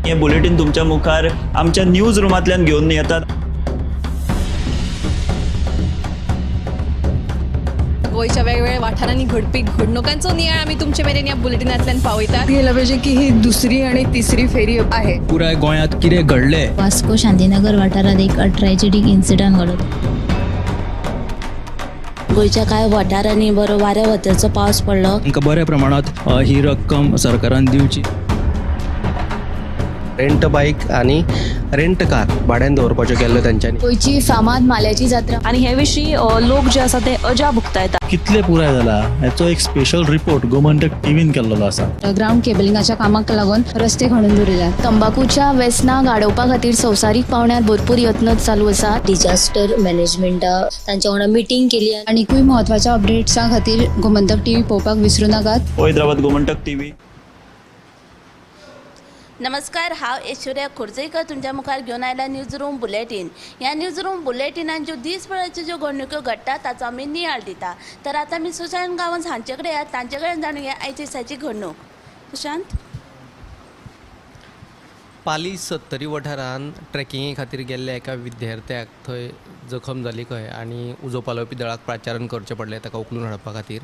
हे बुलेटीन तुमच्या मुखार आमच्या न्यूज रुमांतल्यान घेवन येतात. गोंयच्या वेगवेगळ्या वाठारांनी घडपी घडणुकांचो नियाळ आमी तुमचे मेरेन ह्या बुलेटिनांतल्यान पावयतात. गेला पाहिजे की ही दुसरी आणि तिसरी फेरी आहे. पुराय गोंयांत कितें घडलें. वास्को शांतीनगर वाठारांत एक ट्रॅजेडीक इन्सिडंट घडलो. गोंयच्या कांय वाठारांनी बरो वाऱ्या वताचो पावस पडलो. तांकां बऱ्या प्रमाणांत ही रक्कम सरकारान दिवची. रेंट बायक आनी रेंट कार भाड्यान दवरपाच्यो केल्ल्यो तेंच्यांनी. गोंयची फामाद माल्याची जात्रा आनी हे विशीं लोक जे आसा ते अजाप उक्तायता. कितले पुराय जाला हेचो एक स्पेशल रिपोर्ट गोमंतक टीव्हीन केल्लो आसा. ग्रावंड केबलिंगाच्या कामाक लागून रस्ते खणून दवरिल्यात. तंबाकूच्या वेसनाक आडोवपा खातीर संवसारीक पावंड्यार भरपूर यत्न चालू आसात. डिजास्टर मॅनेजमेंटा तांच्या वांगडा मिटींग केली. आनीकूय म्हत्वाच्या अपडेट्सां खातीर गोमंतक टीव्ही पळोवपाक विसरूं नाकात. हैदराबाद गोमंतक टीव्ही. नमस्कार, हांव ऐश्वर्या खोर्जेकर तुमच्या मुखार घेवन आयला न्यूज रूम बुलेटीन. ह्या न्यूज रूम बुलेटिनान ज्यो दीसभराच्यो ज्यो घडणुक्यो घडटा ताचो आमी नियाळ दिता. तर आतां आमी सुशांत गांवस हांचे कडेन या, तांचे कडेन जाणुया आयच्या दिसाची घडणूक. सुशांत, पाली सत्तरी वाठारांत ट्रेकिंगे खातीर गेल्ल्या एका विद्यार्थ्याक थंय जखम जाली खंय आनी उजो पालोवपी दळाक प्राचारण करचें पडलें ताका उखलून हाडपा खातीर.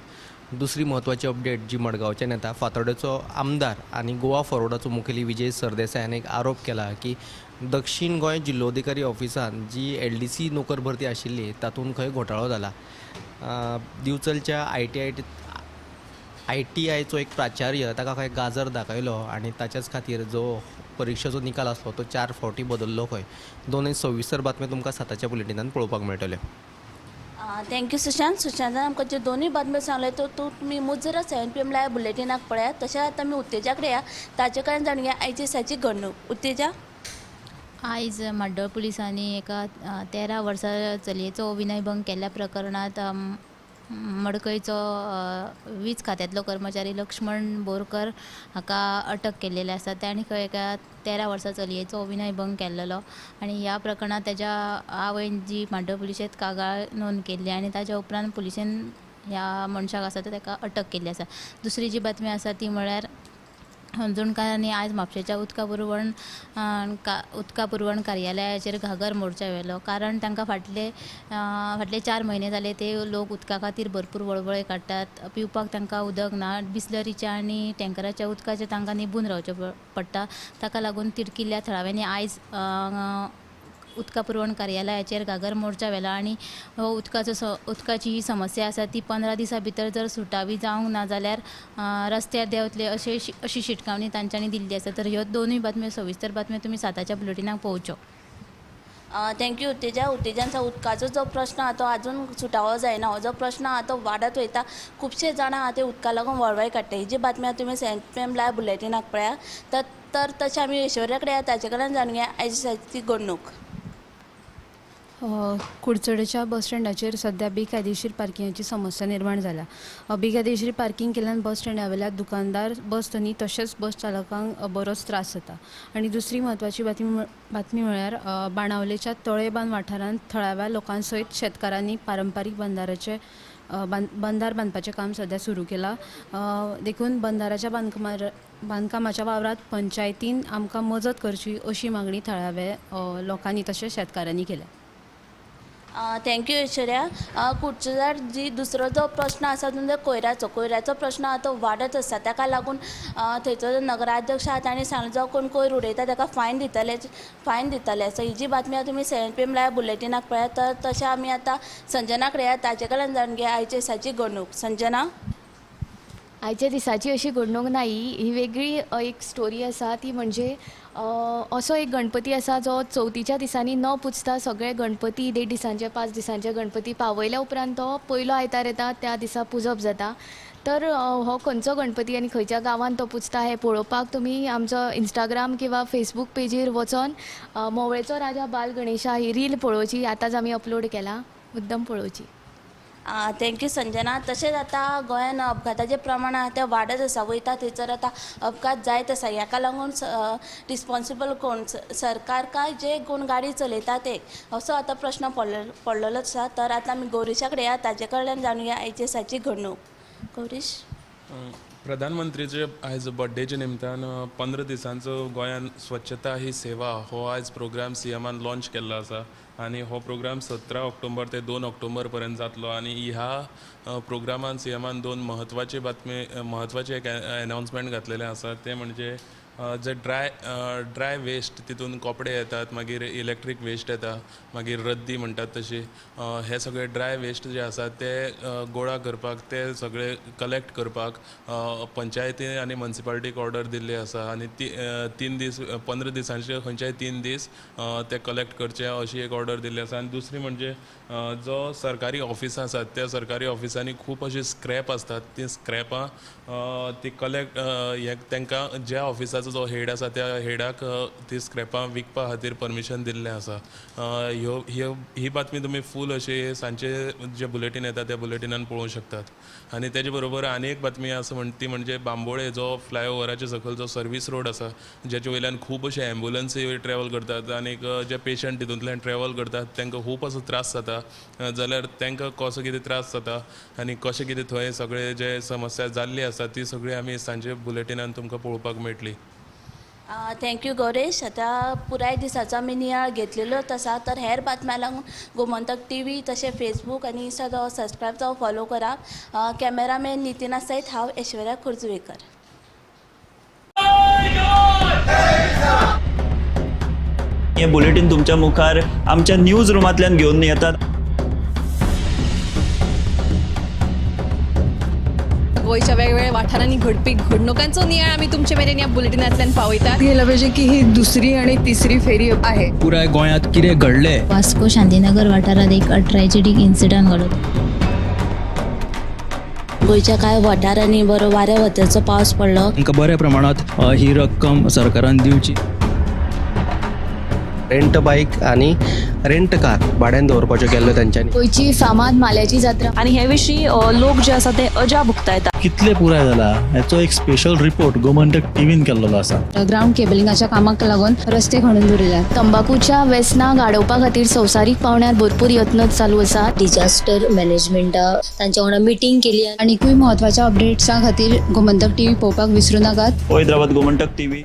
दुसरी म्हत्वाची अपडेट जी मडगांवच्यान येता, फातोर्डेचो आमदार आनी गोवा फॉरवर्डाचो मुखेली विजय सरदेसाय हाणें एक आरोप केला की दक्षीण गोंय जिल्लोधिकारी ऑफिसान जी LDC नोकर भरती आशिल्ली तातूंत खंय घोटाळो जाला. दिवचलच्या ITIचो एक प्राचार्य ताका खंय गाजर दाखयलो आनी ताच्याच खातीर जो परिक्षेचो निकाल आसलो तो 4 फावटी बदल्लो खंय. दोनूय सविस्तर बातम्यो तुमकां 7च्या बुलेटिनान पळोवपाक मेळटल्यो. Thank you Sushant. सुशांतान आमकां ज्यो दोनूय बातम्यो सांगल्यो त्यो तुमी मुजरत 7 PM live बुलेटिनाक पळयात. तशेंच आतां आमी उत्तेजा कडेन या, ताचे कडेन जाणुया आयच्या दिसाची घडणूक. उत्तेजा, आयज म्हाड्डोळ पुलिसांनी एका 13 वर्सां चलयेचो विनयभंग केल्ल्या प्रकरणांत मडकयचो वीज खात्यांतलो कर्मचारी लक्ष्मण बोरकर हाका अटक केल्लेली आसा. ताणें खंय एका 13 वर्सां चलयेचो विनयभंग केल्लो आनी ह्या प्रकरणांत ताच्या आवयन जी म्हाड्डोळ पुलिशेंत कागाळ नोंद केल्ली आनी ताच्या उपरांत पुलिशेन ह्या मनशाक आसा तो ताका अटक केल्ली आसा. दुसरी जी बातमी आसा ती म्हळ्यार हणजूणकारांनी आयज म्हापशेच्या उदका पुरवण कार्यालयाचेर घागर मोर्चा व्हेलो. कारण तांकां फाटले 4 म्हयने जाले ते लोक उदका खातीर भरपूर वळवळे काडटात. पिवपाक तांकां उदक ना, बिस्लरीच्या आनी टँकराच्या उदकाचेर तांकां निबून रावचें पडटा. ताका लागून तिडकिल्ल्या थळाव्यांनी आयज उदका पुरवण कार्यालयाचेर घागर मोर्चा व्हेला आनी हो उदकाची ही समस्या आसा ती 15 दिसां भितर जर सुटावी जावंक ना जाल्यार रस्त्यार देंवतले अशी शिटकावणी तांच्यांनी दिल्ली आसा. तर ह्यो दोनूय बातम्यो सविस्तर बातम्यो तुमी 7च्या बुलेटिनाक पळोवच्यो. Thank you Utteja. उत्तेजांचा उदकाचो जो प्रश्न आहा तो आजून सुटावो जायना. हो जो प्रश्न आहा तो वाडत वयता. खुबशे जाणां आहा ते उदका लागून वळवळ काडटा. ही जी बातमी तुमी 7 PM live बुलेटिनाक पळया. तर तशें आमी ऐश्वर्या कडेन ताचे कडेन जाणुया आयज ती घडणूक. कुडचडेच्या बस स्टँडाचेर सध्या बेकायदेशीर पार्किंगाची समस्या निर्माण जाल्या. बेकायदेशीर पार्किंग केल्ल्यान बस स्टँडा वयल्या दुकानदार, बस धनी तशेंच बस चालकांक बरोच त्रास जाता. आनी दुसरी म्हत्वाची बातमी म्हळ्यार बाणावलेच्या तळेबांद वाठारांत थळाव्या लोकां सयत शेतकारांनी पारंपारीक बंदार बांदपाचें काम सध्या सुरू केलां. देखून बंदाराच्या बांदकामाच्या वावरांत पंचायतीन आमकां मजत करची अशी मागणी थळाव्या लोकांनी तशेंच शेतकारांनी केल्या. Thank you Aishwarya. कुडचड्यार जी दुसरो जो प्रश्न आसा तो कोयराचो प्रश्न आहा तो वाडत आसा. ताका लागून थंयचो जो नगराध्यक्ष आहा ताणें सांगलें जो कोण कोयर उडयता ताका फायन दितले. सो ही जी बातमी आहा तुमी 7 PM live बुलेटिनाक पळयात. तर तशें आमी आतां संजना कडेन या, ताचे कडेन जाणून घेया आयच्या दिसाची घडणूक. संजना, आयच्या दिसाची अशी घडणूक ना, ही वेगळी एक स्टोरी आसा. ती म्हणजे असो एक गणपती आसा जो चवथीच्या दिसांनी न पुजता सगळे गणपती 1.5 दिसांचे 5 दिसांचे गणपती पावयल्या उपरांत तो पयलो आयतार येता त्या दिसा पुजप जाता. तर हो खंयचो गणपती आनी खंयच्या गांवांत तो पुजता हें पळोवपाक तुमी आमचो इंस्टाग्राम किंवा फेसबूक पेजीर वचोन मोवळेचो राजा बाल गणेशा ही रील पळोवची. आतांच आमी अपलोड केला, मुद्दम पळोवची. Thank you Sanjana. तशेंच आतां गोंयान अपघाताचें प्रमाण आहा तें वाडत आसा, वयता थंयसर आतां अपघात जायत आसा. हाका लागून रिस्पोन्सिबल कोण, सरकार काय जे कोण गाडी चलयता ते, असो आतां प्रश्न पडलेलो आसा. तर आतां आमी गौरीशा कडेन या, ताचे कडल्यान जाणुया आयच्या दिसाची घडणूक. गौरीश, प्रधानमंत्रीचे आयज बड्डेच्या निमतान 15 दिसांचो गोंयान स्वच्छता ही सेवा हो आयज प्रोग्राम सीएमान लॉन्च केल्लो आसा आनी हो प्रोग्राम 17 ऑक्टोबर ते 2 ऑक्टोबर पर्यंत जातलो आनी ह्या प्रोग्रामान सीएमान दोन म्हत्वाची बातमी, म्हत्वाचे एक एनाउन्समेंट घातलेलें आसा, तें म्हणजे जे ड्राय वेस्ट, तितून कपडे येतात, मागीर इलेक्ट्रीक वेस्ट येता, मागीर रद्दी म्हणटात तशी, हे सगळे ड्राय वेस्ट जे आसा ते गोळा करपाक, ते सगळे कलेक्ट करपाक पंचायती आनी म्युनिसिपालिटीक ऑर्डर दिल्ली आसा आनी 3 दीस 15 दिसांचे खंयच्याय 3 दीस ते कलेक्ट करचे अशी एक ऑर्डर दिल्ली आसा. आनी दुसरी म्हणजे जो सरकारी ऑफिसां आसात त्या सरकारी ऑफिसांनी खूब अशी स्क्रॅप आसतात, ती स्क्रॅपां ती कलेक्ट हे तांकां ज्या ऑफिसाचो जो हेड आसा त्या हेडाक ती स्क्रॅपां विकपा खातीर परमिशन दिल्लें आसा. ह्यो ही बातमी तुमी फूल अशी सांजचे जे बुलेटीन येता त्या बुलेटिनान पळोवंक शकतात. आनी तेजे बरोबर आनी एक बातमी आसा ती म्हणजे बांबोळे जो फ्लायओवराच्या सकयल जो सर्वीस रोड आसा ज्याचे वयल्यान खूब अशे एम्बुलन्सी ट्रॅवल करतात आनी जे पेशंट तितूंतल्यान ट्रॅवल करतात तांकां खूब असो त्रास जाता, जाल्यार तांकां कसो कितें त्रास जाता आनी कशें कितें थंय सगळे जे समस्या जाल्ली आसा ती सगळी आमी सांजचे बुलेटिनान तुमकां पळोवपाक मेळटली. Thank you Gauresh. आतां पुराय दिसाचो आमी नियाळ घेतलेलोच आसा, तर हेर बातम्या लागून गोमंतक टीव्ही तशें फेसबूक आनी इंस्टा सबस्क्रायब जावं फॉलो करा. कॅमेरामॅन नितीना सयत हांव ऐश्वर्या खोर्जुवेकर. हे बुलेटीन तुमच्या मुखार आमच्या न्यूज रुमांतल्यान घेवन येतात. गोंयच्या वेगवेगळ्या वाठारांनी घडपी घडणुकांचो नियाळ आमी तुमचे मेरेन ह्या बुलेटिनांतल्यान पावयतात. गेला पाहिजे की ही दुसरी आणि तिसरी फेरी आहे. पुराय गोंयांत कितें घडलें, वास्को शांतीनगर वाठारांत एक ट्रॅजेडीक इन्सिडंट घडलो. गोंयच्या कांय वाठारांनी बरो वाऱ्या वताचो पावस पडलो. तांकां बऱ्या प्रमाणांत ही रक्कम सरकारान दिवची. रेंट बायक आनी रेंट कार भाड्यान दवरपाच्यो केल्ल्यो तेंच्यांनी. गोंयची फामाद माल्याची जात्रा आनी हे विशीं लोक जे आसा ते अजाप उक्तायतात. कितले पुराय जाला हेचो एक स्पेशल रिपोर्ट गोमंतक टीव्हीन केल्लो आसा. ग्रावंड केबलिंगाच्या कामाक लागून रस्ते खणून दवरिल्यात. तंबाकूच्या वेसनाक आडोवपा खातीर संवसारीक पावंड्यार भरपूर यत्न चालू आसा. डिजास्टर मॅनेजमेंटा तांच्या वांगडा मिटींग केली. आनीकूय म्हत्वाच्या अपडेट्सां खातीर गोमंतक टीव्ही पळोवपाक विसरूं नाकात. पळयत रावात गोमंतक टीव्ही.